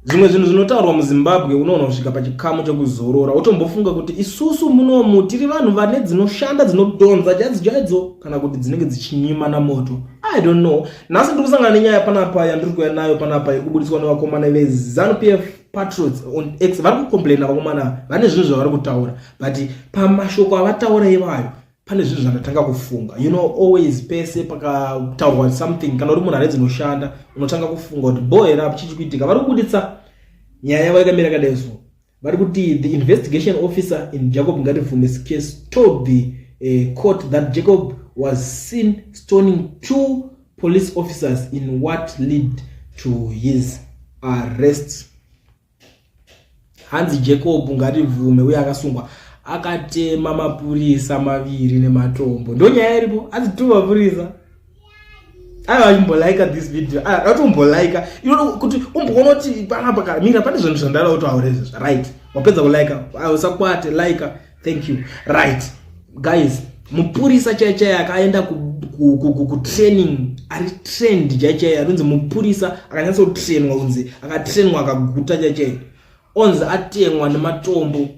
Zvimwe zvinhu zvinotaurwa muZimbabwe unoona kusvika pachikamu chekuzorora wotombofunga kuti isusu munomu tiri vanhu vane dzinoshanda dzinodhonza chaidzo chaidzo kana kuti dzinenge dzichinyimana moto. I don't know. Nhasi ndiri kusangana nenyaya panapa yandiri kuuya nayo panapa iri kubudiswa nevakomana veZanu PF Patriots on X. Vari kucomplaina vakomana vane zvinhu zvavari kutaura but pamashoko avataura ivayo pane zvinhu zvandatanga kufunga. You know, always pese pakataurwa something kana uri munhu ane dzinoshanda unotanga kufunga kuti bho here apo chichi kuitika. Vari kubuditsa nyaya yavo yakamira kadai so. Vari kuti the investigation officer in Jacob Ngarivhume's case told the court that Jacob was seen stoning 2 police officers in what led to his arrest. Hanzi Jacob Ngarivhume uye akasungwa akatema mapurisa 2 nematombo. Ndo nyaya iripo. Hanzi 2 mapurisa. Aiwa, achimbolika this video. Atombolika. You know kuti umboona kuti panapa kamira pane zvinhu zvandada kutaura izvi. Right. Wapedza kulika. Usakwate like. Thank you. Right. Guys, mupurisa chai chai akaenda ku training ari trained chai chai anonzi mupurisa akanyatsotrainwa kunzi akatrainwa akaguta chai chai onzi atemwa nematombo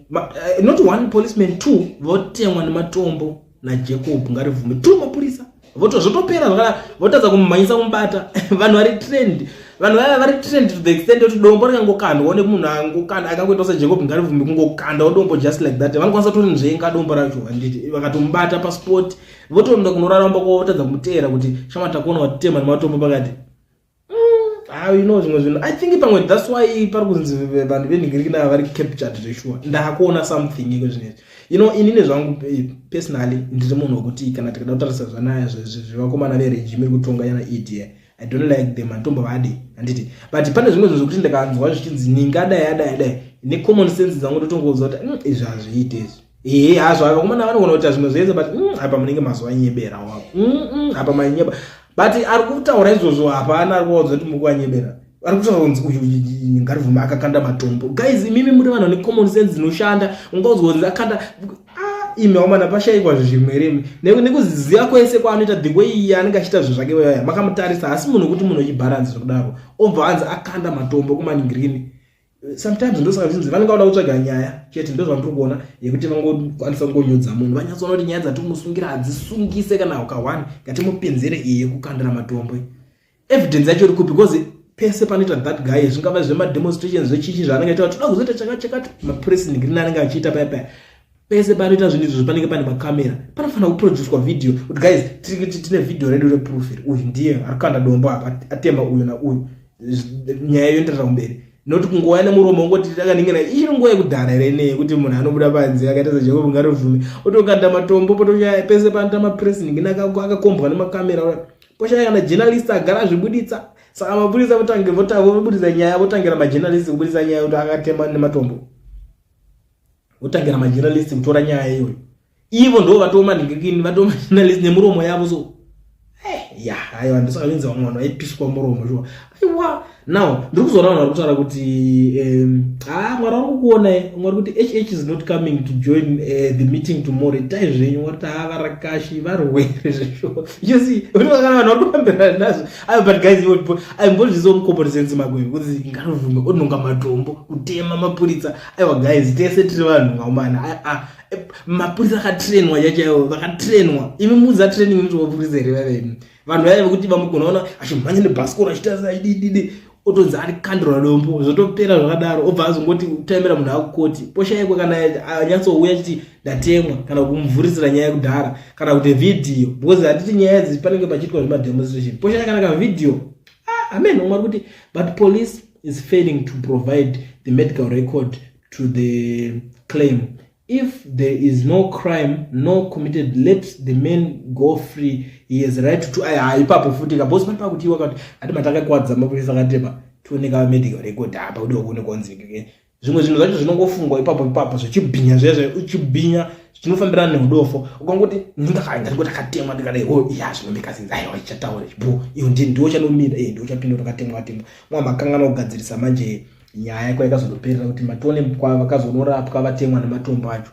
not one policeman, 2 votemwa nematombo naJacob Ngarivhume. 2 mapurisa zvotopera zvakadaro, votadza kumumhanyisa kumubata. Vanhu vari trained, vanhu vaya vari trained to the extent yekuti dombo rikangokandwa nemunhu angokanda akangoita seJacob Ngarivhume kungokandawo dombo just like that, vanokwanisa kutorinzvenga dombo racho handiti, vakatomubata paspot votoenda kunoraramba kwavo votadza kumuteera kuti shama takuona watema nematombo pakati. You know zvimwe zvinhu I think pamwe that's why pari kunzi vanhu venhingiriki nava vari captured zveshuwa. Ndakuona something iko zvinezvi. You know, inini zvangu personally ndiri munhu wekuti kana tikada kutarisa zvanaya zvevakomana veregime iri kutonga yana ED, I don't like them, handitombovadi handiti, but pane zvimwe zvinhu zvekuti ndikanzwa zvichinzi ningadai adai adai necommon sense dzangu ndotongoudza kuti izvi hazviite izvi. Ehe, hazvo vakomana vanogona kuita zvimwe zvese but apa munenge mazuva anyebera wavo, apa manyeba, but ari kutaura izvozvo hapana ari kuvaudza kuti muri kuvanyebera. Ari kutaura kunzi uyu Ngarivhume akakanda matombo. Guys, imimi muri vanhu vane common sense dzinoshanda, ungaudzwa kunzi akanda imi wamana pashayikwa zvimwe remi nekuziva kwese kwaanoita the way anenge achiita zvinhu zvake waya makamutarisa asi munhu wekuti munhu wechibharanzi zvekudaro obva anzi akanda matombo kumaningirini. Sometimes ndosaka zvinzi vanenge vada kutsvaga nyaya chete, ndo zvandiri kuona yekuti vangokwanisa kungonyudza munhu vanyatsoona kuti nyaya dzatinomusungira hadzisungise kana ukahwani ngatimupinzire iyi yekukandira matombo. Evidence yacho iri kupi? Because pese panoita that guy zvingava zvemademonstrations zvechichi zvaanenge aita toda kuzoita chakati chakati mapressing anenge achiita paya paya pese panoita zvinhu izvozvo panenge pane makamera, panofanira kuproducwa video kuti guys tine video redu reproof iri, uyu ndiye ari kukanda dombo apa atema uyu nauyu, nyaya yoenderera kumberi. Noti kungouya nemuromo ungoti takaningira ichiri nguva yekudhara here inei yekuti munhu anobuda panze akaita saJacob Ngarivhume otokanda matombo potoshaya pese panoita mapressing akakombwa nemakamera poshaya kana journalist agara azvibuditsa. Saka mapurisa votange vobudisa nyaya votangira majournalist kubudisa nyaya kuti akatema nematombo, votangira majournalist kutora nyaya iyoyo, ivo ndo vatomanhingikini vatomajournalist nemuromo yavo. So ya aiwa, ndosaka vinzi vamwe vanhu vaipiswa muromo shuwa. Aiwa, now ndiri kuzoona vanhu vari kutaura kuti Mwari vari kukuona mwari kuti HH is not coming to join the meeting tomorrow. Itai zvenyu mwari kuti ha varakashi varwere zveshuwa. You see, kana vanhu vari kufambirana nazvo. Aiwa, but guys, aimbozviziva mucommon sense mako kuti Ngarivhume ononga matombo kutema mapurisa. Aiwa guys, tese tiri vanhu ngaumana. Mapurisa akatrainwa chaichaiwo, vakatrainwa. Imi muudza training inoitwa mapurisa here vavemi? Vanhu vaya vekuti vamugona ona achimhanya nebhasikoro achiita aidididi otonzi arikandirwa dombo zvotopera zvakadaro, obva azongoti kutaimira munhu akukoti poshaikwa kana anyatsouya achiti ndatemwa kana kumuvhurisira nyaya yekudhara kana kuti vhidhiyo, because hatiti nyaya idzi panenge pachiitwa zvemademonstration poshaya kana kavhidhiyo. Amen. Umwe ari kuti but police is failing to provide the medical record to the claim. If there is no crime no committed, let the man go free, he has right to. Aya ipapo futi kabosi pane pakutiwa kati ati matakakwadza mapurisa akatema tioneka medical record apa kudiwa kuonekwa kunzi zvimwe zvinhu zvacho zvinongofungwa ipapo ipapo zvichibhinya zvezve uchibhinya zvinofambirana neudofo. Ukangoti ndingoti akatemwa ndikadai, oh ya, zvinomeka sense. Aiwa, ichataura bo iyo ndiwo chanomira ndiwo chapinda kuti akatemwa atemwa mwa makangana kugadzirisa manje nyaya yako yakazonoperera kuti matone vakazonorapwa vatemwa nematombo acho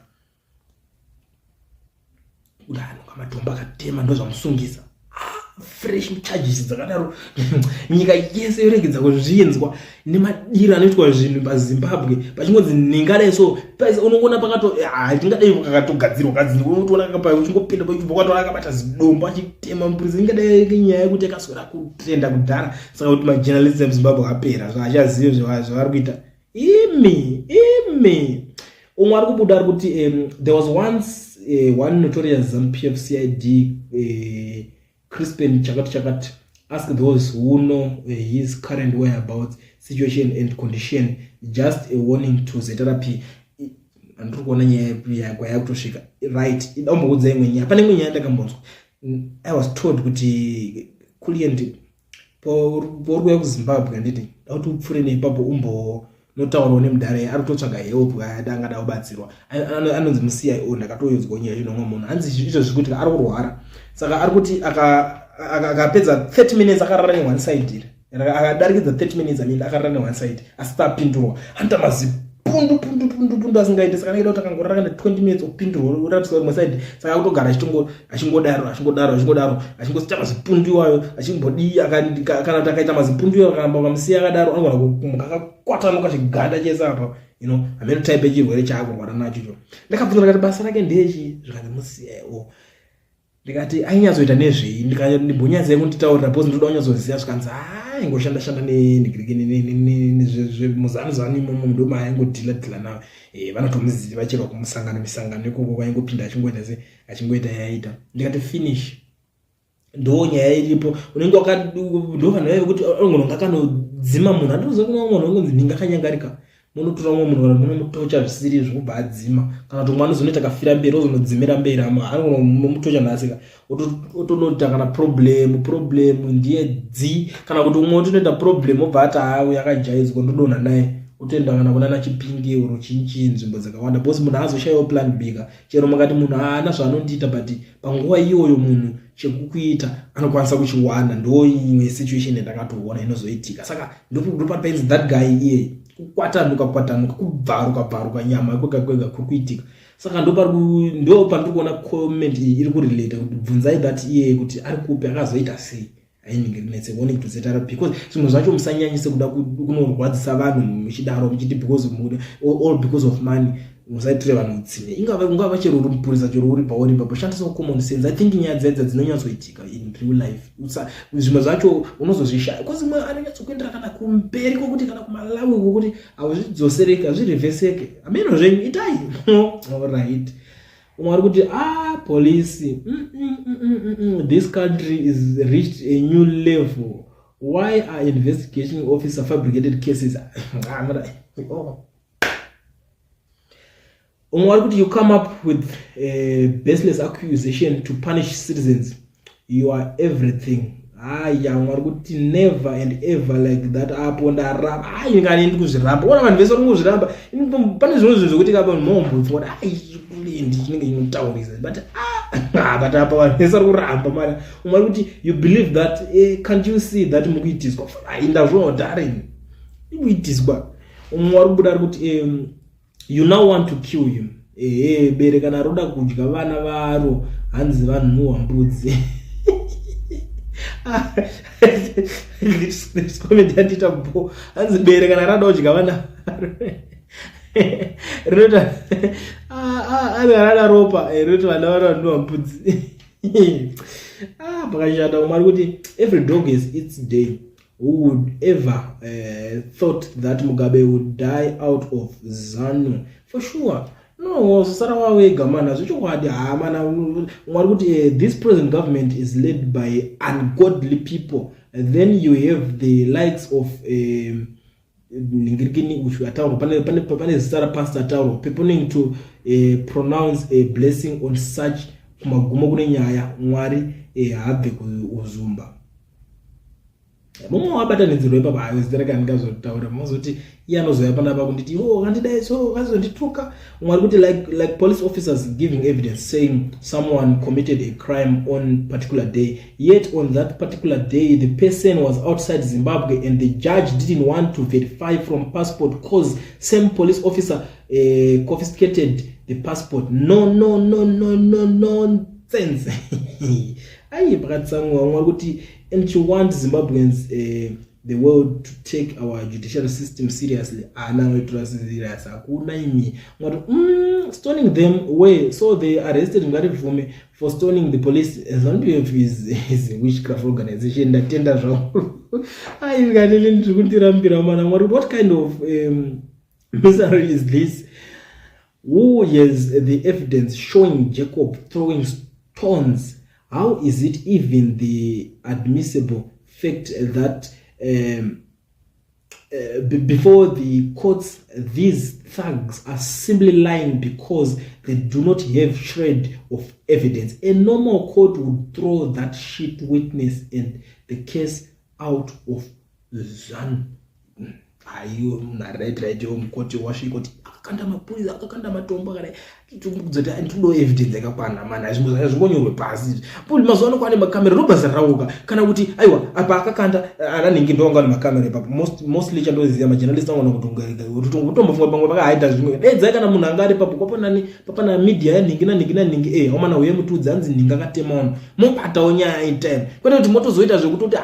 kuti anonga matombo akatema ndozvamusungisa. Fresh charges dzakadaro, nyika yese yoregedza kuzvinzwa nemadiro anoitwa zvinhu paZimbabwe. Pachingonzi ningadai so, unongoona pakato, tingadai kakatogadzirwa kadzi, unotoona kapa uchingopinda pachibva kwatoona akabata zidombo achitema mupurisa. Ingadai nyaya yekuti akaswera kutenda kudhara, saka kuti majournalists emuZimbabwe apera, zvaachazive zvavari kuita. Imi imi, umwe ari kubuda ari kuti there was once one notorious ZANU-PF CID, Crispin chakati chakati. Ask those who know his current whereabouts, situation and condition. Just a warning to ZRP. Handiri kuona nyaya kwayakutosvika, right? Idaumboudza imwe nyaya. Pane imwe nyaya ndakambonzwa. I was told kuti kulient pauri kuuya kuZimbabwe, handiti, da kuti upfuure neipapo, umbonotaurawo nemudhara ari kutotsvaga help, angada kubatsirwa, anonzi muCIO. Ndakatoyodzwa nyaya inomwe munhu, hanzi izvo zviri kuitika, ari kurwara, saka ari kuti akapedza 30 minutes akarara neone side iri, akadarikidza 30 minutes, I mean, akarara neone side asi tapindurwa, anoita mazipundu pundu pundu pundu asingaiti. Saka anenge kuti akangorara kana 20 minutes opindurwa, orapiswa rimwe side. Saka akutogara achingodaro, achingodaro, achingodaro, achingosita mazipundu iwayo, achimbodii. Kana kuti akaita mazipundu iwayo, akaramba ukamusiya akadaro, anogona kumuka akakwatanuka chiganda chese apa. Hameno type yechirwere chaakurwara nacho icho. Ndakabvunza ndikati, "Basa rake ndechi?" Zvikanzi muCIO. Ndikati, "Ainyatsoita nezvei?" Ndimbonyatsai kunditaurira because ndoda kunyatsoziva. Zvikanzi, "Aingoshanda shanda muzanu zanu imomo, ndo maaingodhila dhila navo. Vanotomuziva chero kumusangano misangano ikoko kwaingopinda achingoita se achingoita yaita." Ndikati, "Finish." Ndo nyaya iripo. Unenge ndo vanhu vaive kuti anogona kunge akanodzima munhu. Handinoziva kuna munhu unonzi ninga akanyangarika, munotora mumwe munhu kana munomutocha zvisiri izvo, kubva adzima, kana kuti umwe anozonoita kafira mberi, ozonodzimira mberi. Ama anogona mutocha nhasika, otonoita kana problem ndiye dzi, kana kuti umwe otonoita problem, obva ati, "Haa, akajaidzwa, ndodonha naye," otoenda kana kunana Chipinge oro chinchi, nzvimbo dzakawanda, because munhu azoshayiwa plan B ka. Chero mukati munhu haana zvaanondiita, but panguva iyoyo munhu chekukuita anokwanisa kuchiwana. Ndo imwe situation yandakatoona inozoitika. Saka ndopapainzi that guy iye kukwatanuka kwatanuka, kubvaruka bvaruka nyama kwega kwega kuri kuitika. Saka ndo pandiri kuona comment iyi iri kurelata kuti bvunzai that iye kuti ari kupi, akazoita sei. Ainenge rinetse warning to ZRP, because zvimwe zvacho musanyanyise kuda kunorwadzisa vanhu muchidaro, muchiti because all because of money. Musaitire vanhu utsinye. Ingava ungava chero uri mupurisa, chero uri pauri ipapo, shandisawo common sense. I think nyaya dzedza dzinonyatsoitika in real life. Zvimwe zvacho unozozvishaya because mwe anonyatsokuendera kana kumberi kwokuti kana kuMalawi kwokuti hauzvidzosereki, hazvirevheseke. Hameno zvenyu, itai alright. Umwe ari kuti, "Ah, police, this country is reached a new level. Why are investigation officer fabricated cases?" Ah, oh. Umwe ari kuti, "You come up with a baseless accusation to punish citizens. You are everything." Haya, umwe ari kuti, "Never and ever like that." Apo ndaramba, ai, ngani ndi kuzviramba. Ona vanhu vese vari kuzviramba. Pane zvimwe zvinhu zvekuti kapa mombopfunga kuti, ai, kulendi chinenge chinotaurisa, but, ah, but apa vanhu vese vari kuramba mana. Umwe ari kuti, "You believe that? Can't you see that mukuitiswa?" Ai, ndazvoona dareni ikuitiswa. Umwe ari kubuda ari kuti, "You now want to kill him." Ehe, bere kana roda kudya vana varo, hanzi vanhuhwa mbudzi. This comment yandiita bo. Hanzi bere kana rada kudya vana varo rinoita ari rada ropa, rinoti vana varo vanhuhwa mbudzi. Pakashata. Umwe ari kuti, "Every dog has its day. Who would ever thought that Mugabe would die out of ZANU for sure? No, wazosara wawega mana zvechokwadi." Ha mana, umwe ari kuti, "This present government is led by ungodly people. Then you have the likes of ningirikini uchu ataurwa." Pane zita rapastor ataurwa, "purporting to pronounce a blessing on such. Kumagumo kune nyaya. Mwari haabve kuuzumba." Mumwe wabatanidzirwa ipapo, ayo zita rake handingazotaura, mazoti iye anozoya panapa kunditi, "O, kandidai so, kazondituka." Umwe ari kuti, Like police officers giving evidence saying someone committed a crime on particular day, yet on that particular day the person was outside Zimbabwe and the judge didn't want to verify from passport cause same police officer confiscated the passport. No, no, no, no, no, nonsense." Ai, pakatsamwa vamwe vari kuti, "And you want Zimbabweans, the world to take our judicial system seriously?" Ana anoitora serious hakuna imi. Mwati stoning them where? So they arrested Ngarivhume for stoning the police. ZANU-PF is a witchcraft organization. Ndatenda zvangu. Ai, kanini ndiri kundirambira mana. Mwari, what kind of misery is this? Who has the evidence showing Jacob throwing stones? How is it even the admissible fact that before the courts these thugs are simply lying because they do not have shred of evidence? A normal court would throw that shit witness and the case out of ZANU. Aiyo, munhu ari right right mukoti wasvika kuti akakanda mapurisa, akakanda matombo akadai, dzoti ndinodawo evidence yakakwana mani. Hazvingonyorwe pasi puli. Mazuva ano kwane makamera, ndobasa rauka kana kuti aiwa, apa akakanda ana nhingi, ndowanga nemakamera ipapo. Mostly chandoziva, majournalist angona kutombofunga pamwe vakahaida zvimwe. Dedzai kana munhu anga ari papo kwapanani papana media yanhingi nanhingi nanhingi. Aumana uye mutudzi anzi nhingi akatema, mobatawo nyaya in time, kwete kuti motozoita zvekutoti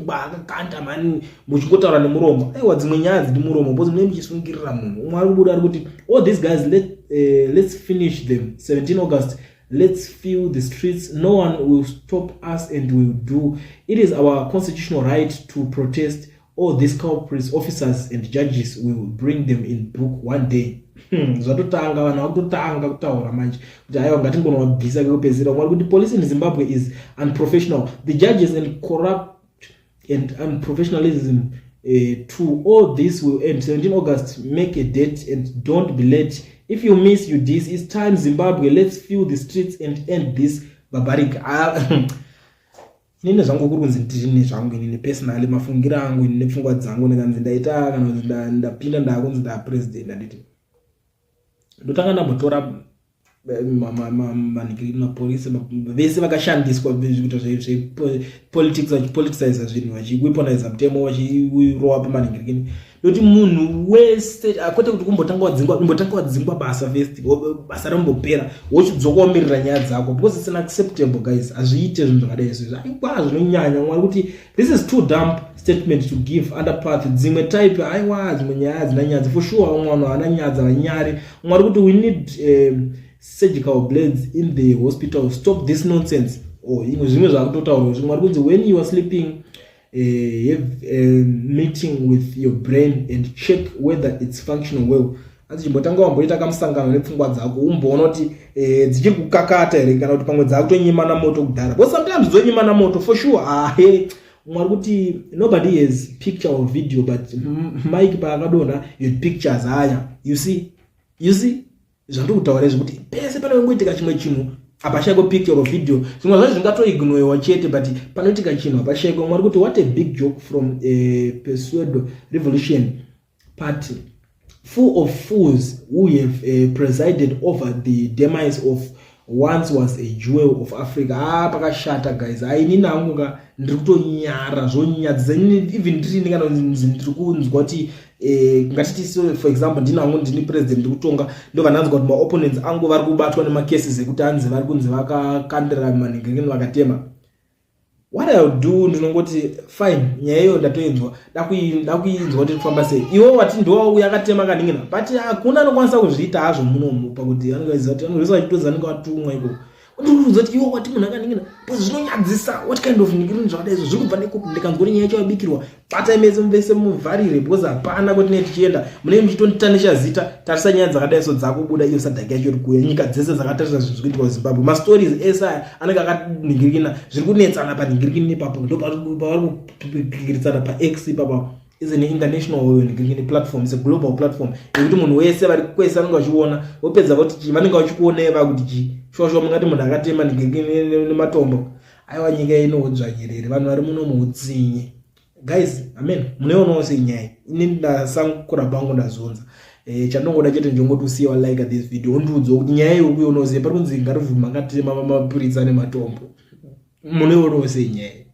akakanda mani muchingotaura nemuromo. Aiwa, dzimwe nyaya dziri muromo because munenge muchisungirira munhu. Umwe ari kubuda ari kuti, "All these guys, let's finish them 17 August. Let's fill the streets. No one will stop us and we will do it. Is our constitutional right to protest. All these culprits, officers and judges, will bring them in book one day." Zvatotanga, vanhu vakutotanga kutaura manje kuti aiwa, ngatingonovabvisa kekupedzisira. Mwari kuti police in Zimbabwe is unprofessional, the judges and corrupt and unprofessionalism to all this will end 17 August. Make a date and don't be late. If you miss, you this. It's time, Zimbabwe. Let's fill the streets and end this barbaric." Inini zvangu kuri kunzi ndini zvangu inini personally, mafungiro angu ini nepfungwa dzangu, ndikanzi ndaita kana kuti ndapinda ndakunzi ndapresident, handiti ndotanga ndambotora mapolisi vese vakashandiswa kuita zvepolitics, vachipoliticiza zvinhu, vachiweaponiza mutemo, vachirova pamanhingirikini. Ndokuti munhu wese, kwete kuti kumbotanga wadzingwa, kumbotanga wadzingwa basa first, basa rambopera, wochidzoka womirira nyaya dzako, because it's unacceptable, guys. Hazviite zvinhu zvakadai izvozvo. Aiwa, zvinonyanya. Mwari kuti this is too dumb statement to give under path. Dzimwe type, aiwa, dzimwe nyaya hadzina nyadzi for sure. Vamwe vanhu havana nyadzi, havanyari. Mwari kuti we need surgical blades in the hospital. Stop this nonsense. Oh, imwe zvimwe zvakutotaurwa zvimwe ari kunzi, when you are sleeping, have a meeting with your brain and check whether it's functional well. Asi chimbotanga wamboita kamusangano nepfungwa dzako, umboona kuti dzichiri kukakata here kana kuti pamwe dzakutonyimana moto kudhara, because sometimes dzonyimana moto for sure. Ahe, mwari kuti nobody has picture or video, but Mike paakadonha you had pictures. Aya, you see, you see zvandiri kutaura izvi, kuti pese panongoitika chimwe chinhu hapashayikwe picture or video. Zvimwe zvacho zvingatoignorewa chete, but panoitika chinhu hapashayikwe. Mwari kuti what a big joke from a pseudo revolution party full of fools who have presided over the demise of once was a jewel of Africa. Ah, pakashata, guys. Ainini hangu ka ndiri kutonyara, zvonyadzisa. Even ndirini kana ndiri kunzwa kuti ngatiti so, for example, ndini hangu ndini president, ndiri kutonga, ndobva ndanzwa kuti maopponents angu vari kubatwa nemacases ekuti hanzi vari kunzi vakakandira manhingirikini, vakatema. What I will do, ndinongoti fine, nyaya iyo ndatoinzwa, dakuinzwa kuti kufamba sei. Iwe wati ndowauya akatema kaningina, but hakuna anokwanisa kuzviita hazvo munomu, pakuti anongaziva kuti anongoisa vachitozi anenge vatumwa ikoko. Ndikuudza kuti iwe wati munhu akaningina, because zvinonyadzisa. What kind of nhingirini zvakadai izvo zviri kubva nekupi? Ndikanzwa kuti nyaya yacho yabikirwa, batai mese muvese muvharire, because hapana kuti nee tichienda munenge muchitonditanisha zita. Tarisa nyaya dzakadai so dzakubuda, iyo SADC yacho iri kuuya, nyika dzese dzakatarisa zvinhu zviri kuitika kuZimbabwe. Mastories ese aya anenge akanhingirikina, zviri kunetsana panhingirikini ipapo, ndo pavari kupikiritsana paX ipapo. Is an international nhingirikini platform, is a global platform yekuti munhu wese vari kwese vanenge vachiona, vopedza voti chii, vanenge vachikuonai vakuti chii. Shuwa shuwa mungati munhu akatema nhingirikini nematombo? Aiwa, nyika inodzvanyiriri, vanhu vari muno muutsinye, guys. Amen. Munoionawo sei nyaya ini? Ndasangura pangu, ndazonza. Chandongoda chete ndingoti usiye walike this video, undiudzewo kuti nyaya iyo kuionawo sei. Pari kunzi Ngarivhume akatema mapurisa nematombo. Munoionawo sei nyaya?